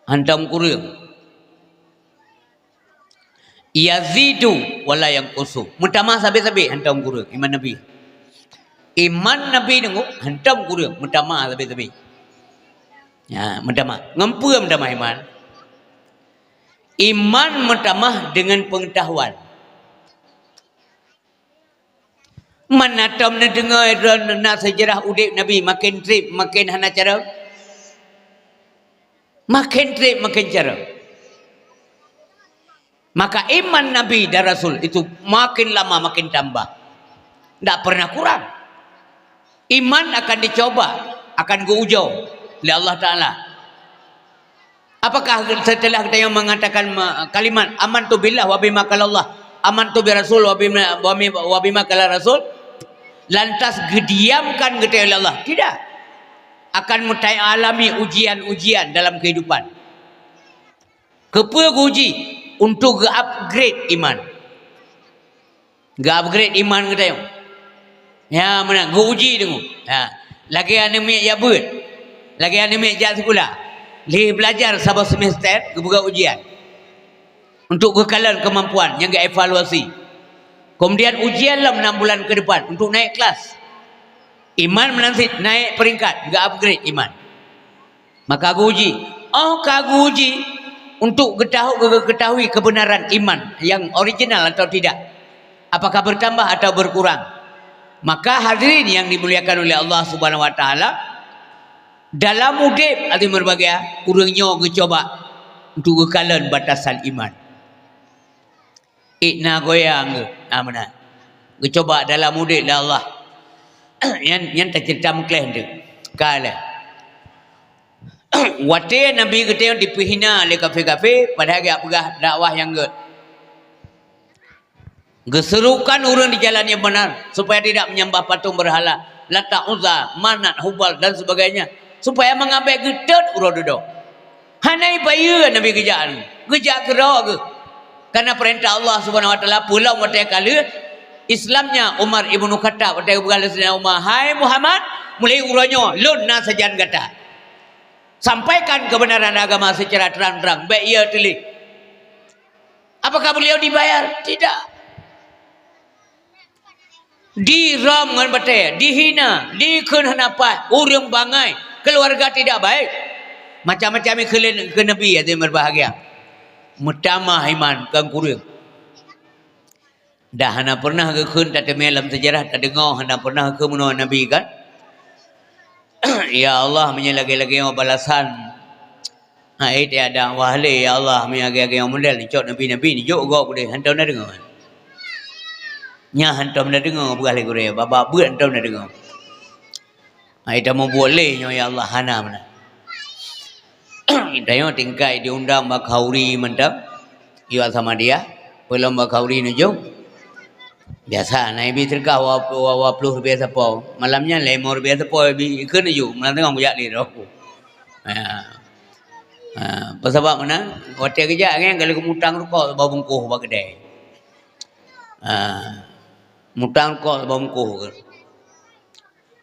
Hantom kureueng. Yazidu wa la yanqusu. Meutamah sabe-sabe hantom kureueng iman nabi. Iman nabi deungoe hantom kureueng, meutamah sabe-sabe. Ya, meutamah. Ngon peue meutamah iman? Iman meutamah dengan pengetahuan. Man na tom neudeungoe droe na seujarah udeb nabi maken treb, maken hana cara? Maken treb, maken cara. Maka iman Nabi dan Rasul itu makin lama makin tambah. Tidak pernah kurang. Iman akan dicoba, akan geuujoe lé Allah Taala. Apakah setelah kita yang mengatakan ma-, kalimat "Amantu billah wa bima qalallah, amantu bi rasul wa bima, wa bima, wa bima qala rasul", lantas geudiamkan geutanyoe lé Allah? Tidak. Akan meutai alami ujian-ujian dalam kehidupan. Keupeue geuuji? Untuk geu-upgrade iman. Geu-upgrade iman geutanyoe. Ya, meunan, geuuji teungoh. Ya. Lagèe aneuk miet jak beuet. Lagèe aneuk miet jak sikula. Lheuh belajar saboh semester, geupeugah ujian. Untuk geukalon kemampuan nyang geuevaluasi. Kemudian ujian lom enam bulan ke depan untuk naik kelas. Iman meunan cit naik peringkat, geu-upgrade iman. Maka geuuji. Oh, ka geuuji untuk geutahu-, geuketahui kebenaran iman yang original atau tidak. Apakah bertambah atau berkurang? Maka hadirin yang dimuliakan oleh Allah Subhanahu Wa Taala, dalam udép hati berbahagia, ureuëng nyoe geucoba untuk geukalon batasan iman. Ikna goyang geuh, na meunan. Geucoba dalam udép lé Allah. Nyan, nyan taceurita meukleh tu. Ka lé. Watèe Nabi geutanyoe dipeuhina lé kafé-kafé, padahai geujak peugah dakwah nyang gèt. Geuserukan ureuëng di jalan yang benar, supaya tidak menyembah patung berhala, Lata, Uzza, Manat, Hubal, dan sebagainya, supaya meuabèe geutot uroe dudoe. Hana ipayeue Nabi geujak nyoe, geujak keudroe geuh. Karena peurintah Allah Subhanahu Wa Taala, peulom watèe ka lheueh Islamnya Umar ibnu Khattab, watèe geupeugah lé Saidina Umar, "Hai Muhammad, mulai uroe nyoe lôn na sajan gata. Sampaikan kebenaran agama secara terang-terang, bèk ie teuléh." Apakah beliau dibayar? Tidak. Dirôm ngon batèe, dihina, dikheun hana paih, ureuëng bangai, keluarga tidak baik. Macam-macam ikheun lé keu Nabi, hadirin berbahagia. Meutamah iman kon kureueng. Dah hana pernah geukheun tateumé lam seujarah, tadeungoe hana pernah geukheun meunoe Nabi kan? Ya Allah, meunyoe lagèe-lagèe nyoe balasan hai tiada wah lé, ya Allah, meunyoe lagèe-lagèe nyoe model, nicok Nabi-Nabi, nijok gob udeh, hantom na deungoe. Nyan hantom na deungoe, peugah lé gurèe, babah beuet hantom na deungoe. Hai tameubuet lé nyoe, ya Allah, hana meunan. Tanyoe tingkat diundang bak khauri mantong, i Samadiyah, peulom bak khauri nujum. Biasa, na ibi seudeukah wa, wa, wa ploh ribèe sapo. Malam nyan lhèe limong ribèe sapo ibi, ikheun nujum, malam teungoh kujak lé roh. Ha. Ha, peue sabab meunan, watèe geujak nyan ka lheueh geumutang rukok bak bungkôh bak keudè. Ha. Mutang rukok bak bungkôh.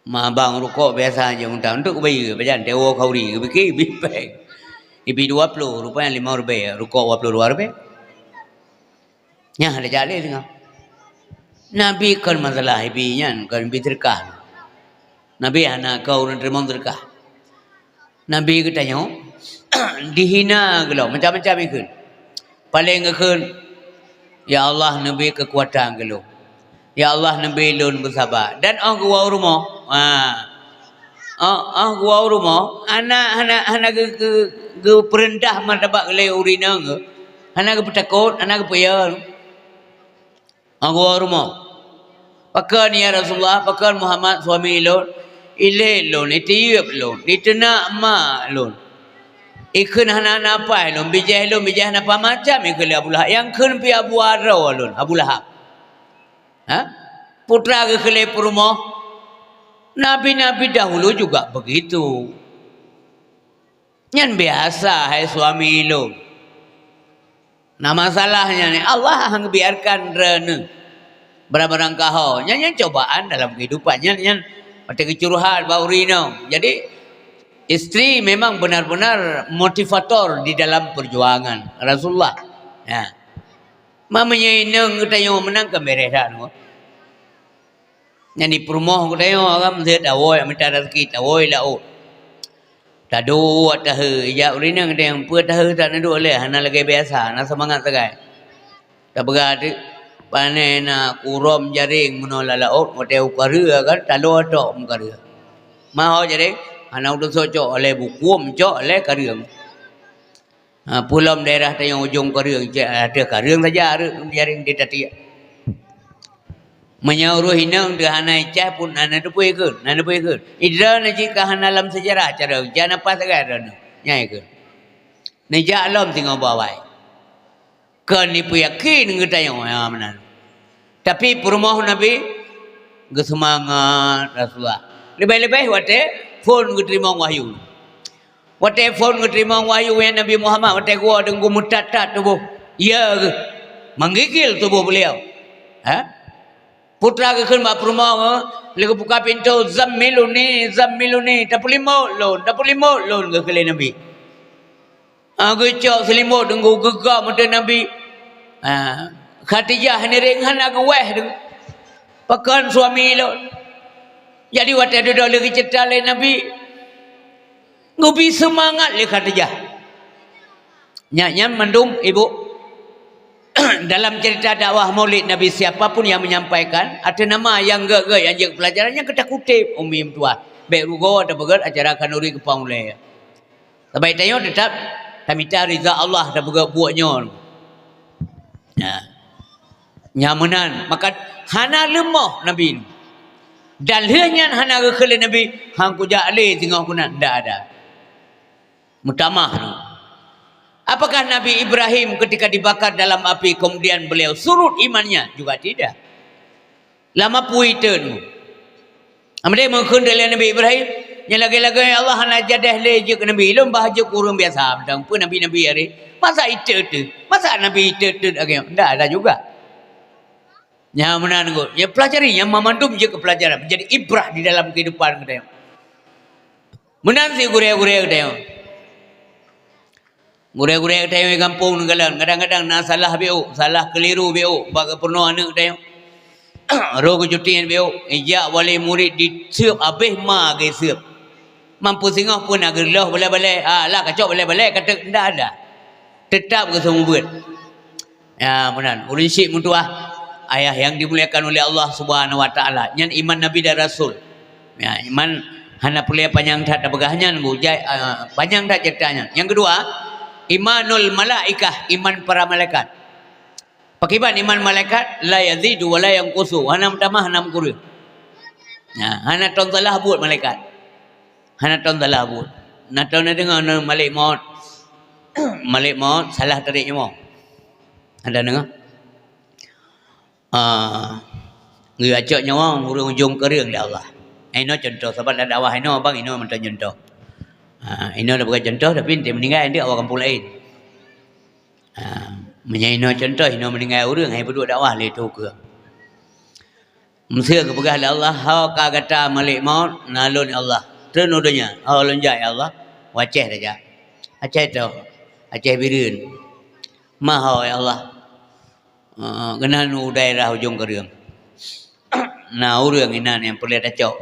Ma bang rukok biasa je mutang. Untuk kubayeue, pajan, tewo khauri, geupike, bipèng. Ibi dua ploh, rupanya limong ribèe, rukok dua ploh dua ribèe. Nyan hana jak lé singoh. Nabi kon masalah ibi nyan, kon ibi seudeukah. Nabi hana keu ureuëng teurimong seudeukah. Nabi geutanyoe dihina geulom, macam-macam ikheun. Paleng geukheun, "Ya Allah, neubri keukuatan keu lôn. Ya Allah, neubri lôn beusaba." Dan 'oh geuwoe u rumoh, ha. 'Oh, 'oh geuwoe u rumoh, hana, hana, hana geu-, geu-, geupeureundah martabat lé ureuëng inong geuh. Hana geupeutakot, hana geupeuyeueng. 'Oh geuwoe u rumoh. "Pakon, ya Rasulullah, pakon Muhammad suami lôn? Ilét lôn, itiyeub lôn, iteunak mak lôn. Ikheun hana-hana paih lôn, bijéh lôn, bijéh hana paih macam ikheun lé Abu Lahab. Nyang kheun pih Abu Aro lôn, Abu Lahab." Ha? Putra geukheun lé peurumoh. Nabi-nabi dahulu juga begitu. Nyan biasa, hai suami lôn. Na masalah nyan, Allah hana biarkan droeneuh barang-barang kaho. Nyan, nyan cobaan dalam kehidupan. Nyan, nyan watèe geucurhat bak ureuëng inong. Jadi, istri memang benar-benar motivator di dalam perjuangan Rasulullah. Ya. Ma meunyoe inong geutanyoe meunan ka beureh that. Nyan di peurumoh geutanyoe, agam seuet tawoe, mita raseuki tawoe laôt. Taduek tahe, ijak ureuëng inong geutanyoe, peue tahe that neuduek lé, hana lagèe biasa, hana seumangat sagai. Tapeugah teuk, pane na kurôm jaréng meunoe lam laôt, watèe u kareueng kan, taloe tok meukareueng. Ma ho jaréng, hana udeusoe cok lé bukôm, cok lé kareueng. Ha, peulom daerah tanyoe ujong Kareueng, cit ateueh Kareueng saja rot jaring di tatiek. Meunyoe ureueng inong teuh hana icah pun hana teupeu ikheun, hana teupeu ikheun. Idroeneuh cit ka hana lam seujarah cara, jan apa sagai droeneuh. Nyan ikheun. Neujak lom singoh bak awai. Kon nipeuyakin geutanyoe, ya, meunan. Tapi peurumoh Nabi geuseumangat Rasulullah. Leubeh-leubeh watée phon geuteurimong wahyu. Watée phon geuteurimong wahyu, ya Nabi Muhammad, watée geuwoe deungon meutat-tat tuboh. Ya geuh. Menggigil tuboh beliau. Ha? Putra geukheun bak peurumoh, lé geubuka pintoe, "Zammiluni, zammiluni, tapeulimot lôn, tapeulimot lôn," geukheun lé Nabi. Ah, geucok seulimot deungon geugam ateueh Nabi. Ah, Khadijah ngiréng hana geuwéh deungon, "Pakon suami lôn?" Jadi watée dudoe lé geuceuta lé Nabi, geubi seumangat lé Khadijah. Nyan, nyan mandum, Ibu, dalam cerita dakwah Maulid Nabi, siapa pun yang menyampaikan, ateueh nama nyang gét-gét nyang jeuet peulajaran, nyan keutakuteb umi meutuah. Bék rugoe tapeugét acara khanuri keupang ulée. Sabai tanyoe teutap tamita ridha Allah tapeugét buet nyoe. Nah. Nyan meunan, maka hana leumoh Nabi. Dan lheueh nyan hana geukheun lé Nabi, "Han kujak lé singoh keunan," ndak ada. Meutamah nyoe. Apakah Nabi Ibrahim ketika dibakar dalam api kemudian beliau surut imannya? Juga tidak. Lam apui teun. Amadé meukheun lé Nabi Ibrahim, "Nyang lagée-lagée Allah hana jadeh lé jeuet keu nabi, lôn bah jeuet keu ureuëng biasa mantong, peue nabi-nabi aré. Masa itot teuh? Masa nabi itot-tot lagée nyoe?" Ndak ada juga. Nyan meunan ngon, ya, pelajari, nyan mandum jeuet keu pelajaran, menjadi ibrah di dalam kehidupan geutanyoe. Meunan cit gurée-gurée geutanyoe. Gurée-gurée geutanyoe di gampông neukalon, kadang-kadang na salah biôk, salah keuliru biôk, bak geupurunoe aneuëk geutanyoe. Roh geucuti biôk, ijak wali murit diseueb habéh ma geuseueb. Mampu singoh pun na geureuloh balée-balée, ah, lah kacok balée-balée, ka teuk ndak ada. Teutap geuseumeubeuet. Ya, meunan. Ulôn syik meutuah, ayah yang dimuliakan oleh Allah Subhanahu Wa Taala. Nyan iman Nabi dan Rasul. Ya, iman hana peureulée panyang that tapeugah nyan, gujai, ah, panyang that cerita nyan. Yang kedua, imanul malaikah, iman para malaikat. Pakiban iman malaikat, la yazidu wa la yanqusu, hana meutamah, hana meukureueng. Ya, hana ton salah buet malaikat. Hana ton salah buet. Na ton na deungoe na malek maut. Malek maut salah tarék nyoe. Ada deungoe? Ah, geuyue acok nyawöng ureuëng ujong keureueng lé Allah. Inoe contoh, saban lam dakwah inoe, abang inoe mantong contoh. Ah, inoe dah bukan contoh, tapi ente meuninggai, ente awak kampung laén. Ah, meunyoe inoe contoh, inoe meuninggai ureuëng, hai peuduek dakwah lé toh keue. Meuseu geupeugah lé Allah, "Ho ka gata malek maut, na lôn ya Allah. Treun u donya, ho lôn jak ya Allah." Waceh tajak. Aceh toh, Aceh Bireuen. Ma ho ya Allah. Eh, keunan u daerah ujong keureueng. Na ureuëng inan nyang peureulée tacok.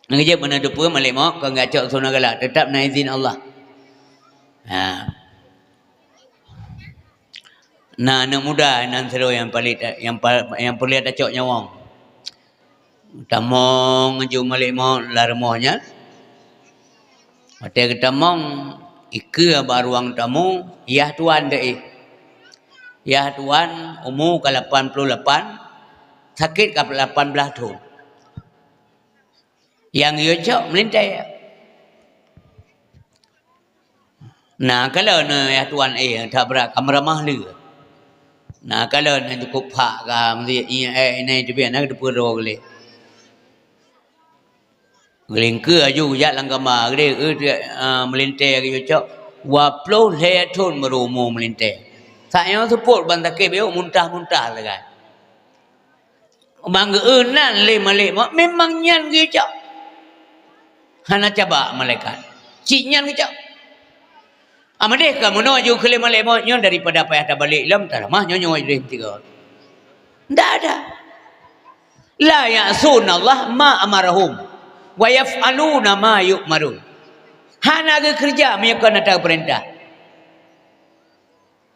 Ngeujeuet meunan teupeue malek maut kon geucok suna galak, teutap na izin Allah. Ha. Na aneuëk muda inan sidroe nyang paleng ta-, nyang pa-, nyang peureulée tacok nyawöng. Tamong ju malek maut lam rumoh nyan. Watée geutamong, ikeue bak ruang tamu, yah tuan teuh. Yah tuan umu ka lapan ploh lapan, sakét ka lapan blaih thon. Nyang geuyue cok meulintée. Na kalon yah tuan, eh, that brat ka meuramah lé. Na kalon cukôp phak ka, meusi, eh, inai teubiet na geuteupeue droe geuléh. Geulingkeue aju geujak lam kama, geudeh, eh, meulintée geuyue cok, dua ploh lhée thon baru umu meulintée. Saát nyoe seupôt ban sakét biôk muntah-muntah sagai. Ban geu-eu nan lé malek maut, memang nyan geucok. Hana cabak malaikat. Cit nyan geucok. Amadeh ka meunoe ju keu lé malek maut nyoe daripada payah tabalek lom, tatamah nyoe nyoe jih tiga. Ndak ada. La ya'sunallaha ma amarahum wa yaf'aluna ma yu'marun. Hana geukeureuja meunyoe kon ata geupeurintah.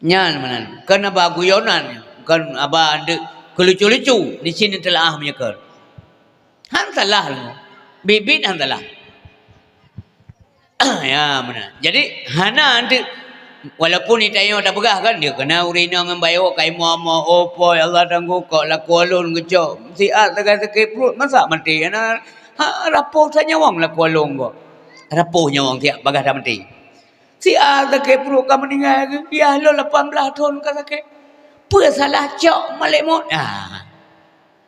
Nyan meunan, kon haba guyonan, kon haba andeuk keu lucu-lucu, di sinoe teulaah meunyoe kon. Han salah lom. Biet-biet han salah. Ya, meunan. Jadi, hana andeuk Walaupun di tanyoe tapeugah kan, dia kena ureueng inong ngon bayeue kai mo-mo, "Oh, poi Allah tanggong kok lakoe lôn geucok." Siat sagai sakét pruet, masa maté? Hana, ha, rapoh sa nyawöng lakoe lôn kok. Rapoh nyawöng siat bagaih tamaté. Siat sakét pruet ka meuninggai, yah lôn lapan blaih thon ka sakét. Peue salah cok malèk mot? Ah.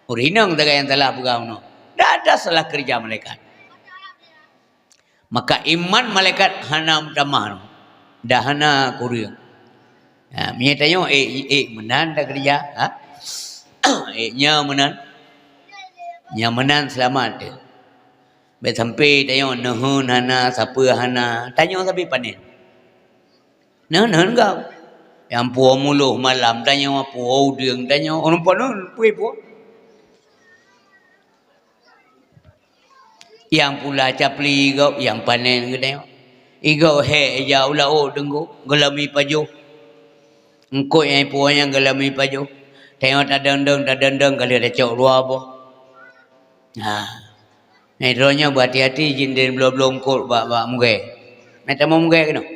Ureueng inong sagai nyang salah peugah meunoe. Dak ada salah keureuja malaikat. Maka iman malaikat hana meutamah, dah hana kureueng. Ha, meunyoe tanyoe, eh, eh, meunan takeureuja, ha? Eh, nyoe meunan. Nyoe meunan seulamat teuh. Bèk sampai tanyoe neuheun hana, sapeue hana, tanyoe sabe panen. Neuheun-neuheun gob. Nyang puwoe muloh malam tanyoe, puwoe udeueng tanyoe, ureueng panen peue puwoe. Nyang pula capli gob, nyang panen geutanyoe. Igob hék ija u laôt teungku, geulami pajoh. Eungkôt nyang ipuwoe nyan geulami pajoh. Tanyoe tadong-dong, tadong-dong ka lheueh tacok dua boh. Nah, nyan droe nyoe beuhati-hati jih, den bloe-bloe eungkôt bak, bak mugée. Nah, tamong mugée keunoe.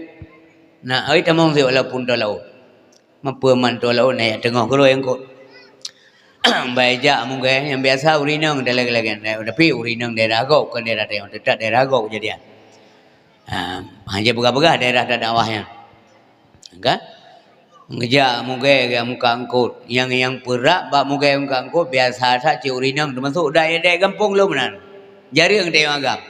Nah, oi tamong sit walaupun toe laôt. Meupeu man toe laôt na jak teungoh keudroe eungkôt. Bah jak mugée nyang biasa ureueng inong dan lagée-lagée. Tapi ureueng inong daerah gob, kon daerah tanyoe, teutap daerah gob keujadian. Ha, hana peugah-peugah daerah dakwah nyan. Kan? Geujak mugée geuh muka eungkôt. Nyang, nyang peurab bak mugée muka eungkôt biasa that cit ureueng inong, teumasok daerah-daerah gampông lom nan. Jareueng tanyoe agam.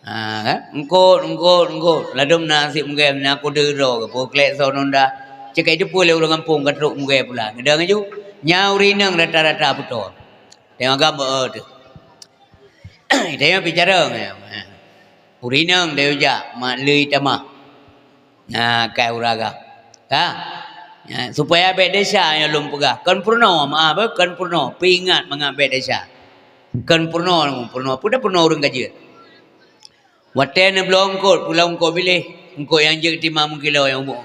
Ha, kan? Eungkôt, eungkôt, eungkôt. Ladôm na sit mugée, na kode droe, geupeuklek soe nonda. Cit ka jiteupeue lé ureueng gampông ka trok mugée pula. Geudong aju, nyan ureueng inong rata-rata peutoe. Tanyoe agam beu teuh. Tanyoe bicara ngon ureueng inong, tanyoe jak mak lé tamah. Nah, kai ureueng agam. Ka? Ya, supaya bèk desya nyang lôn peugah. Kon peurunoe, maaf, eh, kon peurunoe. Peuingat mangat bèk desya. Kon peurunoe, peurunoe. Peue dah peurunoe ureueng ka jeuet. Watèe neubloe eungkôt, pula eungkôt biléh. Eungkôt nyang jeuet timang meukilo nyang ubok.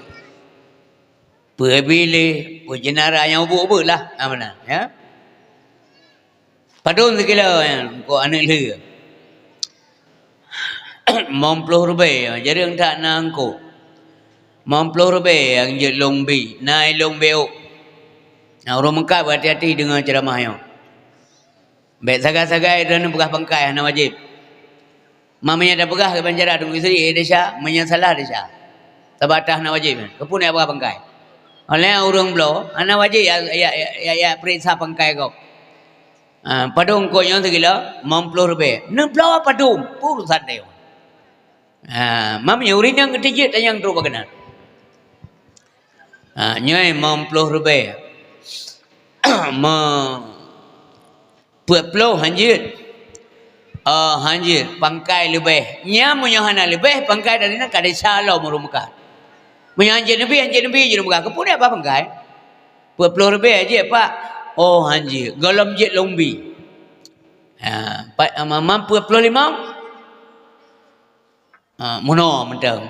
Peue biléh, peue jeunara nyang ubok-ubok lah. Ha, meunan, ya. Padum sikilo nyan, eungkôt aneuk lheueh. Limong ploh ribèe, jareueng that na eungkôt. Limong ploh ribèe nyang jeuet lôn bi, na ilôn bi ôk. Na ureueng meukat beuhati-hati deungoe ceuramah nyoe. Bèk sagai-sagai droeneuh peugah pangkai hana wajéb. Ma meunyoe tapeugah keu bancara Teungku Yusri, eh, desya, meunyoe salah desya. Sabab tah hana wajéb nyan. Keupeue neupeugah pangkai? Oleh ureueng bloe, hana wajéb ya, ya, ya, ya, ya peuriksa pangkai gob. Ah, padum eungkôt nyoe sikilo, limong ploh ribèe. Neubloe padum, peue urusan tanyoe. Ah, ma meunyoe ureueng nyang geuteujeuet tanyong trok bak keunan. Ah, nyoe limong ploh ribèe. Mo Peuet ploh hanjeuet. Oh, hanjeuet. Pangkai leubeh. Nyan meunyoe hana leubeh, pangkai dari nan ka desya lom ureueng meukat. Meunyoe hanjeuet neubi, hanjeuet neubi jeuet ureueng meukat. Keupeue neupeugah pangkai? Peuet ploh leubeh hanjeuet, Pak. Oh, hanjeuet. Gohlom jeuet lôn bi. Ha, pat, ma, ma peuet ploh limong? Ha, meunoe mantong.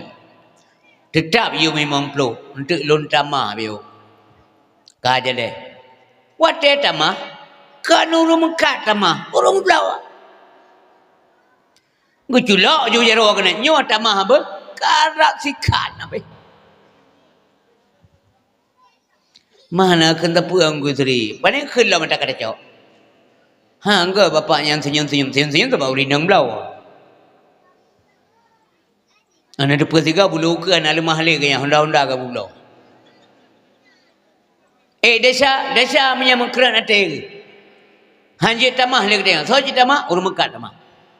Teutap yum limong ploh, eunteuk lôn tamah beu. Ka jaleh. Watèe tamah, kon ureueng meukat tamah, ureueng bloe. Geuculok ju jaroe keunan, nyoe tamah beu, karab sikat abéh. Mana kheun teupeu Teungku Yusri? Paléng kheun lom ata ka tacok. Ha, enggai bapak nyan senyum-senyum, senyum-senyum teuma ureueng inong bloe. Hana teupeu sigoe bulu ukeue hana leumah lé keu nyan, honda-honda ka bubloe. Eh, desya, desya meunyo meukreuet até. Hanjeuet tamah lé geutanyoe. Soe cit tamah? Ureueng meukat tamah.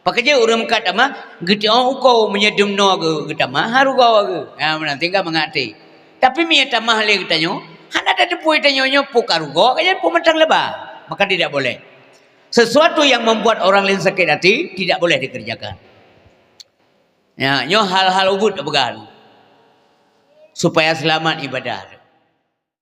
Pakon jeuet ureueng meukat tamah, geuteu'oh uko meunyo dum noe geu-, geutamah, ha rugoe geu. Ha, meunan tinggai mangat até. Tapi meunyo tamah lé geutanyoe, hana tateupeue tanyoe nyoe peue ka rugoe, ka nyan peue mantong laba. Maka tidak boleh. Sesuatu yang membuat orang lain sakit hati, tidak boleh dikerjakan. Ya, nyoe hal-hal ubit tapeugah. Supaya seulamat ibadah.